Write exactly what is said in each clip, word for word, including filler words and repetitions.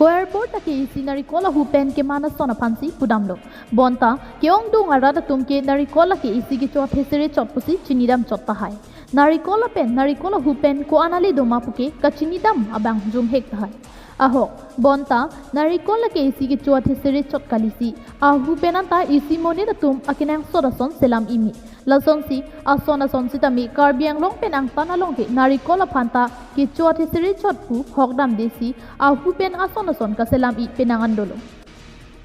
Choir board lake isi narikol ahu pen keman ason aphansi pudamlo. Bonta ke-ongdung arat atum ke narikol lake isi kecho athesere chot pusi chinidam chot tahai. Narikol lapen narikol ahu pen ko-an ale doma puke kachinidam abang jumhek tahai. Ahok, bonta narikol lake isi kecho athesere chot kalisi. Ahu pen anta isi monit atum akenangsot ason selam imi. Lasonsi ason ason sitame Karbi Anglong pen angtan along ke narikol aphanta kecho athesere chot pu hokdam desi ahu pen ason ason kaselam-i penang an dolo.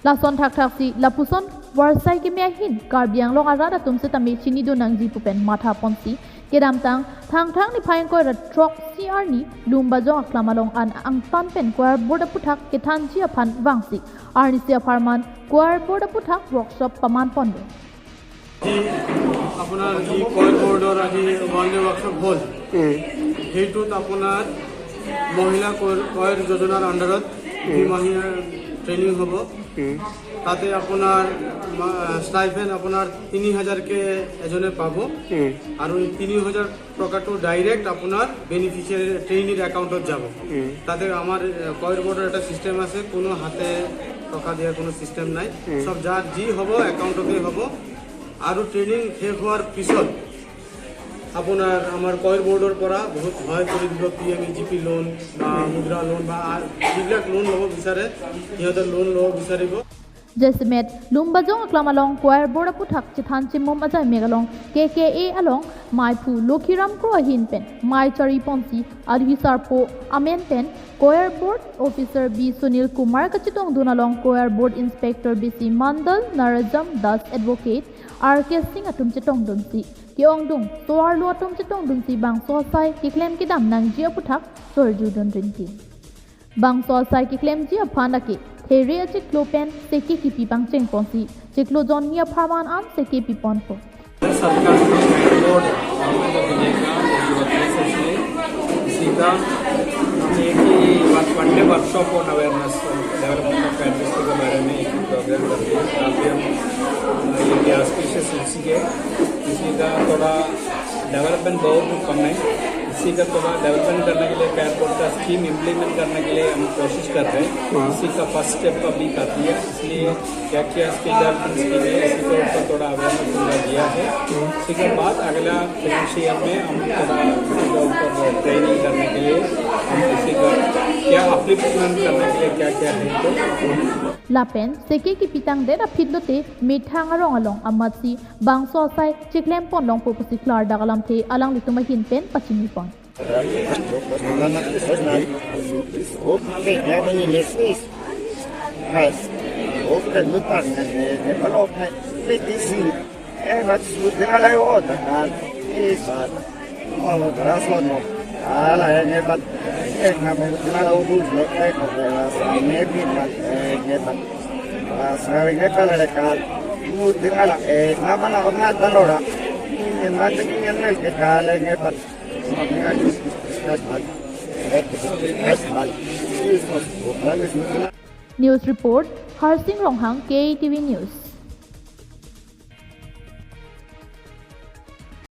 Lason thakthak si lapuson varsai keme ahin Karbi Anglong arat atum sitame chinidun nangji pu pen matha ponsi kedamtang Thangthang niphai ingkoi ra throk isi arni Lumbajong aklam along an angtan pen choir board aputhak kethanji aphan vangsi arnisi apharman choir board aputhak workshop paman ponlo. আজি আপোনাৰ যি কয়ৰ বৰ্ডৰ আজি one day workshop হ'ল, উম, সেইটোত আপোনাৰ মহিলা কয়ৰ কয়ৰ যোজনাৰ আণ্ডাৰত দুমাহীয়া ট্ৰেইনিং হ'ব। উম, তাতে আপোনাৰ ষ্টাইপেণ্ড আপোনাৰ তিনি হাজাৰকে এজনে পাব। উম, আৰু এই তিনি হাজাৰ টকাটো ডাইৰেক্ট আপোনাৰ বেনিফিচিয়াৰী ট্ৰেইনিৰ একাউণ্টত যাব। উম। তাতে আমাৰ এ, কয়ৰ বৰ্ডৰ এটা ছিষ্টেম আছে, কোনো হাতে টকা দিয়াৰ কোনো ছিষ্টেম নাই। উম। চব যাৰ যি হ'ব একাউণ্টতে হ'ব। আৰু ট্ৰেইনিং শেষ হোৱাৰ পিছত আপোনাৰ আমাৰ কয়ৰ বৰ্ডৰ পৰা বহুত সহায় কৰি দিব, P M E G P loan বা মুদ্ৰা লোন বা আ- যিবিলাক লোন ল'ব বিচাৰে সিহঁতে লোন ল'ব বিচাৰিব। Jasemet Lumbajong aklam along choir board aputhak chethan chimum ajai mek along K K A along maiphu Lokhiram Kro ahin pen mai chari ponsi alhi sarpo amen pen choir board officer B Sunil Kumar kachetongdun along choir board inspector B C Mandal, Narajam Das advocate R K Singh atum chetongdunsi ke-ongdung tovarlo atum chetongdunsi bangso asai keklem kedam nangji aputhak chorjudun rinti. Bangso asai keklemji aphan lake there achiklo pen seke kipi pangcheng ponsi chiklo jonni apharman an seke pi ponpo. सरकार ने board government of India का जो अध्यक्ष है, इसी का हम एक ही one day workshop on awareness development of capacity के बारे में एक प्रोग्राम करते हैं। काफ़ी हम ये आस्पिशियस इसी के इसी का थोड़ा डेवलपमेंट बहुत कम है। इसी का थोड़ा डेवलपमेंट करने के लिए, कॉयर बोर्ड का स्कीम इम्प्लीमेंट करने के लिए हम कोशिश कर रहे हैं। हाँ। इसी का फर्स्ट स्टेप अभी काफ़ी है, इसलिए क्या क्या स्किल डेवलपमेंट स्कीम है, इसी के ऊपर थोड़ा अवेयरनेस पूरा दिया है। इसी के बाद अगला फाइनेंशियल ईयर में हम थोड़ा इसी के ऊपर ट्रेनिंग करने के लिए हम इसी का क्या अपलिफ्टमेंट करने के लिए क्या क्या है तो Lapen seke kipitang det aphi lote methang arong along amatsi bangso asai chiklem pon longpo pusi klardak alamthe alanglitum ahin pen pachini pon. News report, Harsing Ronghang, K A T V News.